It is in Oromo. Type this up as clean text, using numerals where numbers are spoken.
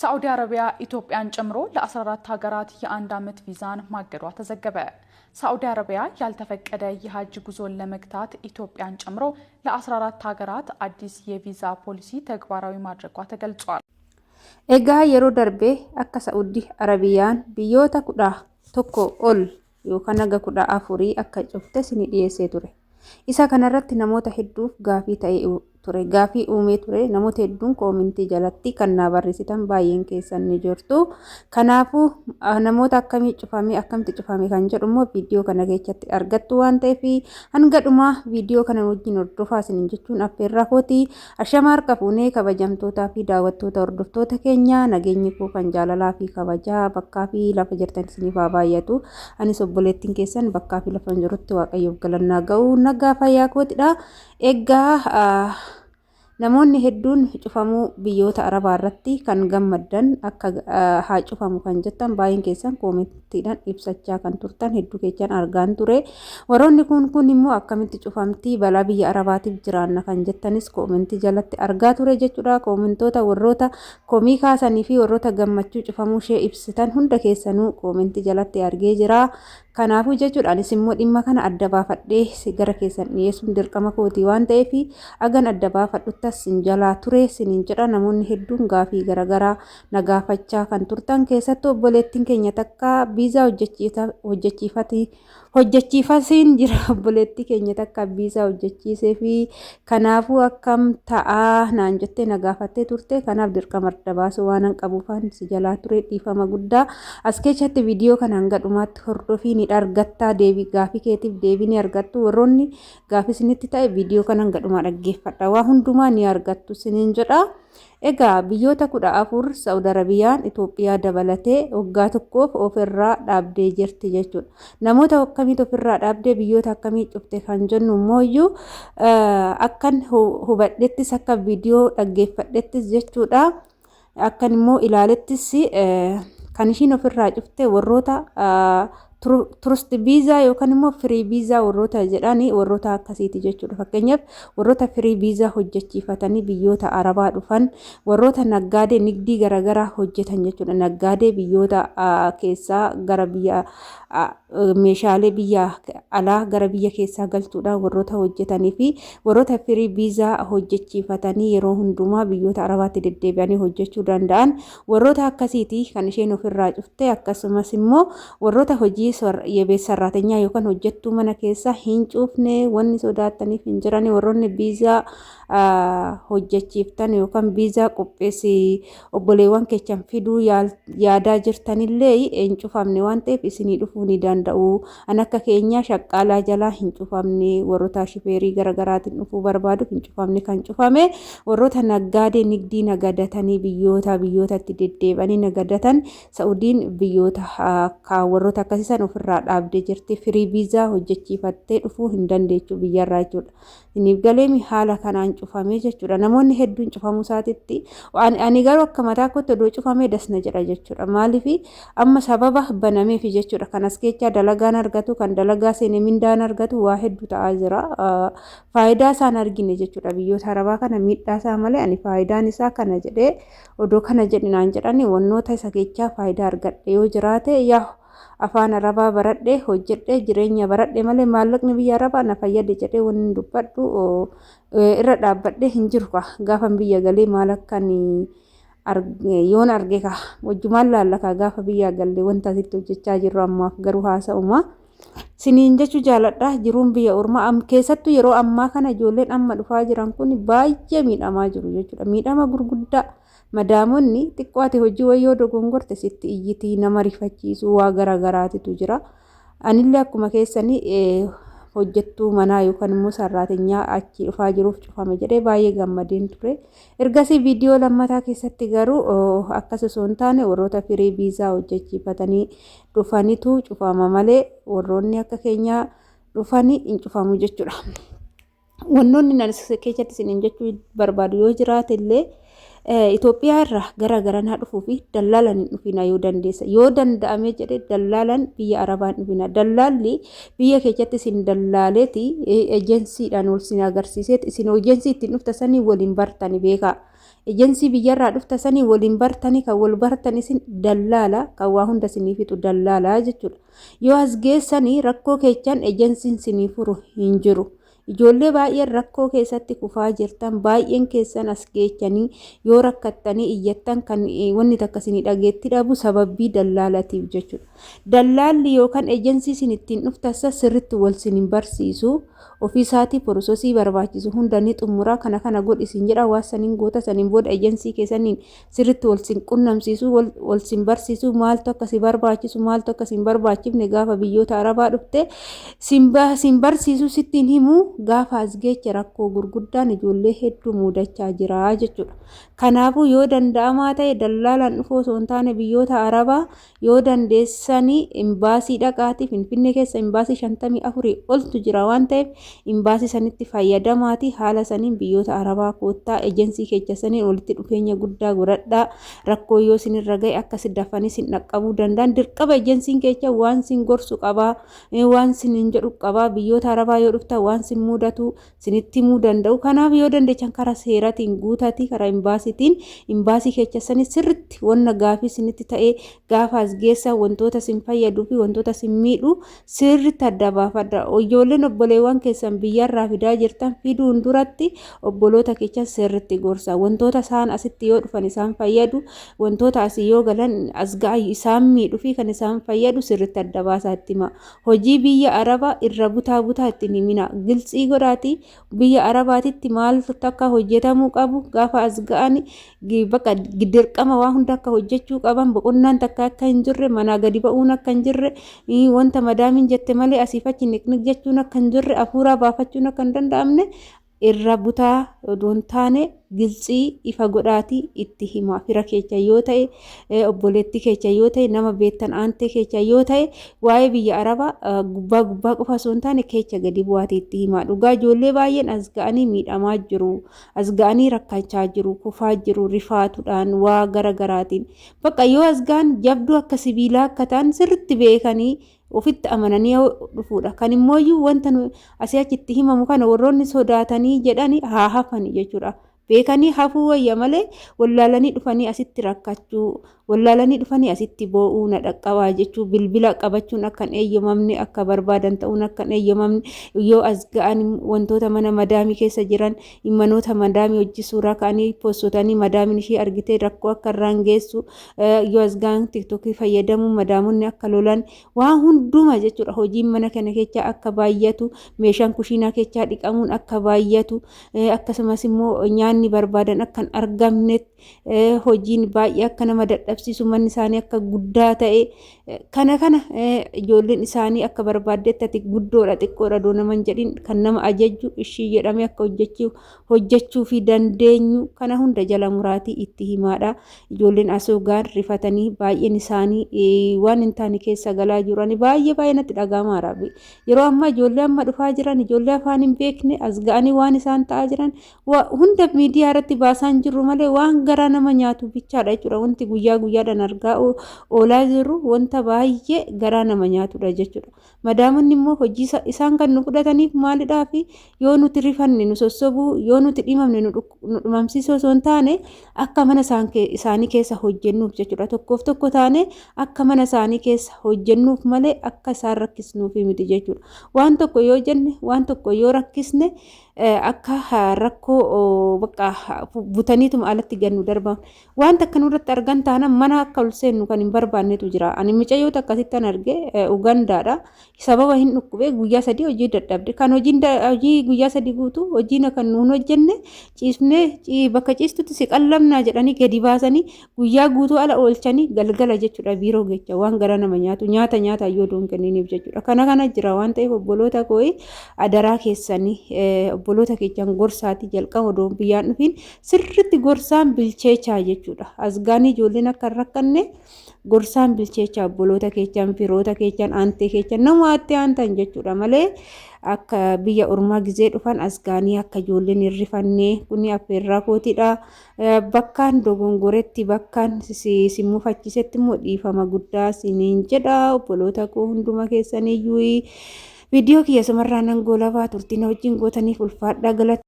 ሳዑዲ አረቢያ ኢትዮጵያን ጨምሮ ለ14 ሀገራት የአንድ ዓመት ቪዛን ማገዷ ተዘገበ። ሳዑዲ አረቢያ ያልተፈቀደ የሀጅ ጉዞን ለመግታት ኢትዮጵያን ጨምሮ ለ14 ሀገራት አዲስ የቪዛ ፖሊሲ ተግባራዊ ማድረጓ ተገልጿል። Egaa yeroo darbe akka Sa'uudii Arabiyaan biyyoota 11 ol yookaan haga 14 akka cufte isinii dhiyeessee ture. Isa kanarratti namoota hedduuf gaafii ta'ee ture. Gaafii uumee ture. Namoota hedduun koomintii jalatti kan naa barreessitan baay'een keessan ni jirtu. Kanaafuu namoota akkamii cufame, akkamitti cufame kan jedhu immoo viidiyoo kana keessatti argattu waan ta'eef, hanga dhumaa viidiyoo kana wajjin hordofaa isiniin jechuun affeerraa kooti. Ashama harka fuunee, kabajamtootaa fi daawwattoota, hordoftoota keenya, nageenyi koo kan jaalalaa fi kabajaa bakkaa fi lafa jirtan isiniif haa baay'atu. Anis obboleettiin keessan bakkaa fi lafa jirutti Waaqayyoof galannaa ga'u nagaa fayyaa kootidha. Egaa namoonni hedduun cufamuu biyyoota Arabaa irratti kan gammaddan, akka haa cufamu kan jettan baay'een keessan koomentiidhaan ibsachaa kan turtan hedduu keessan argaan ture. Warroonni kun immoo akkamitti cufamtii, balaa biyya Arabaatiif jiraanna kan jettanis koomentii jalatti argaa ture jechuudha. Koomentoota warroota komii kaasanii fi warroota gammachuu cufamuu ishee ibsitan hunda keessanuu koomentii jalatti argee jira. Kanaafuu jechuudha, anis immoo dhimma kana adda baafadhee gara keessan dhiyeessuun dirqama kootii waan ta'eef, agan adda baafadhuttas sin jalaa ture sinin jedha. Namoonni hedduun gaafii garaagaraa na gaafachaa kan turtan, keessattuu obboleettiin keenya takka viizaa hojjechiifasiin jira, obboleettii keenya takka viizaa hojjechiisee fi kanaafuu akkam ta'aa naan jettee na gaafattee turte. Kanaaf dirqama adda baasuu waan qabuufaan si jalaa ture, dhiifama guddaa. As keessatti viidiyoo kana hanga dhumaatti hordofii, ni argattaa deebii gaafii keetiif deebii ni argattu. Warroonni gaafii isinitti ta'e viidiyoo kana hanga dhumaa dhaggeeffadha, waa hundumaa ni argattu isiniin jedha. Egaa biyyoota 14 Saa'ud Arabiyaan Itoophiyaa dabalatee waggaa tokkoof ofirraa dhaabdee jirti jechuudha. Namoota akkamiitu ofirraa dhaabdee, biyyoota akkamii cufte kan jennu immoo akkan hubadhettis, akka viidiyoo dhaggeeffadhettis jechuudha. Akkan immoo ilaalettis, kan ishiin ofirraa cufte warroota tourist visa yookaan immoo free visa warroota jedhani, warroota akkasiiti jechuudha. Fakkeenyaaf, warroota free visa hojjechiifatanii biyyoota Arabaa dhufan, warroota naggaadee nigdii garaagaraa hojjetan jechuudha. Naggaadee biyyoota keessaa gara biyya meeshaalee biyya alaa gara biyya keessaa galchuudhaan warroota hojjetanii fi warroota free visa hojjechiifatanii yeroo hundumaa biyyoota Arabaatti deddeebi'anii hojjechuu danda'an, warroota akkasiiti kan isheen ofirraa cufte. Akkasumas immoo warroota hojii የቤት ሰራተኛ yookaan hojjettuu mana keessa hin cufne, wanni sodaattaniif hin jirani. Warroonni viizaa hojjechiiftan yookaan viizaa qopheessi obboleewwan keessan fiduu yaadaa jirtanillee hin cufamne waan ta'eef isinii dhufuu ni danda'u. An akka keenyaa shaqqaalaa jalaa hin cufamne, warroota shifeerii garaagaraatiin dhufuu barbaaduuf hin cufamne. Kan cufame warroota naggaadee nigdii nagadatanii biyyoota biyyootatti deddeebi'anii nagadatan. Sa'udiin biyyoota warroota akkasiisan ofirraa dhaabdee jirti. Free visa hojjechiifattee dhufuu hin dandeechu biyyarraa jechuudha. Isiniif galeemi? Haala kanaan cufamee jechuudha. Namoonni hedduun cufamuu isaatitti, ani garuu akka mataa kootti odoo cufamee dasna jedha jechuudha. Maaliif? Amma sababa banameefi jechuudha. Kan as keessaa dalagaan argatu, kan dalagaa seene mindaan argatu, waa hedduu ta'aa jira. Faayidaa isaan argine jechuudha. Biyyoota Arabaa kana miidhaa isaa malee ani faayidaan isaa kana jedhee, odoo kana jedhi naan jedhani, wannoota isa keessaa faayidaa argadhe yoo jiraate, yaa afaan Arabaa baradhe, hojjedhe, jireenya baradhe malee maallaqni biyya Arabaa na fayyade jedhee wanni dubbadhu irra dhaabbadhe hin jiru. Gaafan biyya galee maal akkan yoon arge ka wajjumaan laallaka gaafa biyya galle wanta asitti hojjechaa jirru. Ammaaf garuu haasa'uma. Siniin jechuu jaaladha, jiruun biyya ormaa keessattuu yeroo ammaa kana ijoolleen amma dhufaa jiran kun baay'ee miidhamaa jiru jechuudha. Miidhama gurguddaa, madaamonni xiqqoo ati hojii wayyoo dogongorte sitti iyyitii, nama rifachiisuu, waa garaagaraatitu jira. Anillee akkuma keessanii hojjettuu manaa yookaan immoo sarraatinyaa achi dhufaa jiruuf cufame jedhee baay'ee gammadeen ture. Ergasii viidiyoo lammataa keessatti garuu akkas osoo hin taane warroota free visa hojjechiifatanii dhufanitu cufama malee warroonni akka keenyaa dhufanii hin cufamu jechuudha. Wannoonni nan keessatti isiniin jechuu barbaadu yoo jiraate illee, Itoophiyaa irraa gara garanaa dhufuu fi dallaalan hin dhufina yoo dandeessa. Yoo danda'ame jedhe dallaalan biyya Arabaa hin dhufina. Dallaalli biyya keessatti isin dallaaleeti ejensiidhaan wal isin agarsiiseeti, isin ejensii ittiin dhufta sanii waliin bartani beekaa. Ejensii biyyarraa dhufta sanii waliin bartanii kan wal bartan isin dallaala kan waa hunda isinii fixu dallaala jechuudha. Yoo as geessanii rakkoo keechan ejensiin isinii furu hin jiru. Ijoollee baay'een rakkoo keessatti kufaa jirtan baay'een keessan as geechanii yoo rakkattanii iyyattan kan wanni takka isinii dhageetti dhabu sababbii dallaalatiif jechuudha. Dallaalli yookaan ejensii isin ittiin dhuftassa sirritti wal isin hin barsiisu. Ofii isaatii porososii barbaachisu hunda ni xumura kana kana godhi isin jedha waan saniin goota saniin booda ejensii keessaniin sirritti wal sin qunnamsiisu wal sin barsiisu maaltu akka si barbaachisu maaltu akka si hin barbaachifne gaafa biyyoota arabaa dhufte sin barsiisu sittiin himu gaafa as geeche rakkoo gurguddaan ijoollee hedduu muudachaa jira jechuudha. Kanaafuu yoo danda'amaa ta'e dallaalaan dhufuu osoo hin taane biyyoota arabaa yoo dandeessanii imbaasii dhaqaatii Finfinnee keessa imbaasii 54 oltu jira waan ta'eef imbaasii sanitti fayyadamaatii haala saniin biyyoota arabaa koottaa ejensii keessa saniin walitti dhufeenya guddaa godhadhaa rakkoo yoo isinirra ga'e akka si dafanii sin dhaqqabuu danda'an dirqama ejensiin keessa waan sin gorsu qabaa waan sin hin jedhu qabaa biyyoota arabaa yoo dhuftan waan sin mudatu sinitti himuu danda'u. Kanaaf yoo dandeechan karaa seeratiin guutatii karaa imbaasiitiin imbaasii keessa sanii sirritti wanna gaafii sinitti ta'ee gaafa as geessa wantoota sin fayyaduu fi wantoota sin miidhu sirritti adda baafadha. Ijoolleen obboleewwan keessan biyyarraa fidaa jirtan fiduun duratti obboloota keessan sirritti gorsa. Wantoota isaan asitti yoo dhufan isaan fayyadu wantoota asii yoo galan as ga'a isaan miidhuu fi kan isaan fayyadu sirritti adda baasaa itti hima. Hojii biyya Arabaa irra butaa butaa itti hin himina. Giltsii godhaati biyya Arabaatitti maaltu akka hojjetamuu qabu gaafa as ga'ani bakka dirqama waa hunda akka hojjechuu qaban boqonnaan takka akka hin jirre manaa gadi ba'uun akka hin jirre wanta madaamiin jette malee asiif achi niqniq jechuun akka hin jirre hafuuraa baafachuun akka hin danda'amne irra butaa odoo hin taane giltsii ifa godhaatii itti hima. Fira keecha yoo ta'e, obboleettii keecha yoo ta'e, nama beektan aantee keecha yoo ta'e, waa'ee biyya Arabaa gubbaa gubbaa qofa osoo hin taane keecha gadi bu'aatii itti hima. Dhugaa ijoollee baay'een as ga'anii miidhamaa jiru. As ga'anii rakkachaa jiru, kufaa jiru, rifaatuudhaan waa gara garaatiin. Bakka yoo as ga'an jabduu akka sibiilaa akka ta'an sirriitti beekanii ofitti amananii dhufuudha. Kan immooyyuu wanta asii achitti himamu kana warroonni sodaatanii jedhani haa hafani jechuudha. Beekanii hafuu wayya malee wallaalanii dhufanii asitti rakkachuu, wallaalanii dhufanii asitti boo'uu na dhaqqabaa jechuu, bilbila qabachuun akka hin eeyyamamne, akka barbaadan ta'uun akka hin eeyyamamne, yoo as ga'an wantoota mana madaamii keessa jiran manoota madaamii hojii suuraa ka'anii poostotanii madaamiin ishee argitee rakkoo akka irraan geessu, yoo as ga'an tiktokii fayyadamuun madaamonni akka lolan waan hunduma jechuudha. Hojiin mana kana keessa akka baay'atu, meeshaan kushiinaa keessaa dhiqamuun akka baay'atu, akkasumas immoo nyaanni barbaadan akka hin argamne, hojiin baay'ee akka nama dadhabsiisu, manni isaanii akka guddaa ta'e, kana kana ijoolleen isaanii akka barbaaddetti ati guddoodha xiqqoodha doo nama hin jedhin kan nama ajajju ishii jedhamee akka hojjechuu fi dandeenyu kana hunda jala muraatii itti himaadha. Ijoolleen asoo gaan rifatanii baay'een isaanii waan hin taane keessa galaa jiru. Ani baay'ee baay'ee natti dhaga'amaara. Yeroo ammaa ijoollee amma dhufaa jiran ijoollee afaan hin beekne as ga'anii waan isaan ta'aa jiran hunda miidiyaa irratti baasaa hin jirru malee waan garaa nama nyaatu bichaadha jechuudha. Wanti guyyaa guyyaadhaan argaa oolaa jirru wanta baay'ee garaa nama nyaatudha jechuudha. Madaamonni immoo hojii isaan kan nu fudhataniif maalidhaa fi yoo nuti rifanne nu sossobuu yoo nuti dhimamne nu dhimamsiisuu osoo hin taane akka mana isaanii keessa hojjennuuf jechuudha. Tokkoof tokko taane akka mana isaanii keessa hojjennuuf malee akka isaan rakkisnuuf miti jechuudha. Waan tokko yoo jenne waan tokko yoo rakkisne akka rakkoo bakka butaniituma alatti gannu darban. Wanta akka nurratti argan taanaan mana akka ol seennu kan hin barbaannetu jira. Ani mucayyoo akkasittan arge Ugandaadha. Sababa hin dhukkubee guyyaa 3 hojii dadhabde. Kan hojii guyyaa 3 guutuu hojiin kan nuun hojjenne ciisnee bakka ciistutti si qallamnaa jedhanii gadi baasanii guyyaa guutuu ala oolchanii galgala jechuudha biiroo geecha waan gara nama nyaatu nyaata nyaata yoo doon kenniniif jechuudha. Kana kana jira waan ta'eef obboloota koo adaraa keessanii obboloota keessan gorsaatii jalqaba odoon biyyaan dhufiin sirriitti gorsaan bilcheechaa jechuudha. Asgaanii ijoolleen akka hin rakkanne gorsaan bilcheechaa obboloota keechaan, firoota keechaan, aantee keechaan nama aatti aantan jechuudha malee akka biyya ormaa gizee dhufan asgaanii akka ijoolleen hin rifanne kuni affeerraa kootiidha. Bakkaan dogongoretti bakkaan si mufachiisetti immoo dhiifama guddaa siniin jedha obboloota koo hunduma keessaniyyuu. Viidiyoo kiyya sumarraa nan goolabaa turtii na wajjin gootaniif ulfaadhaa galata.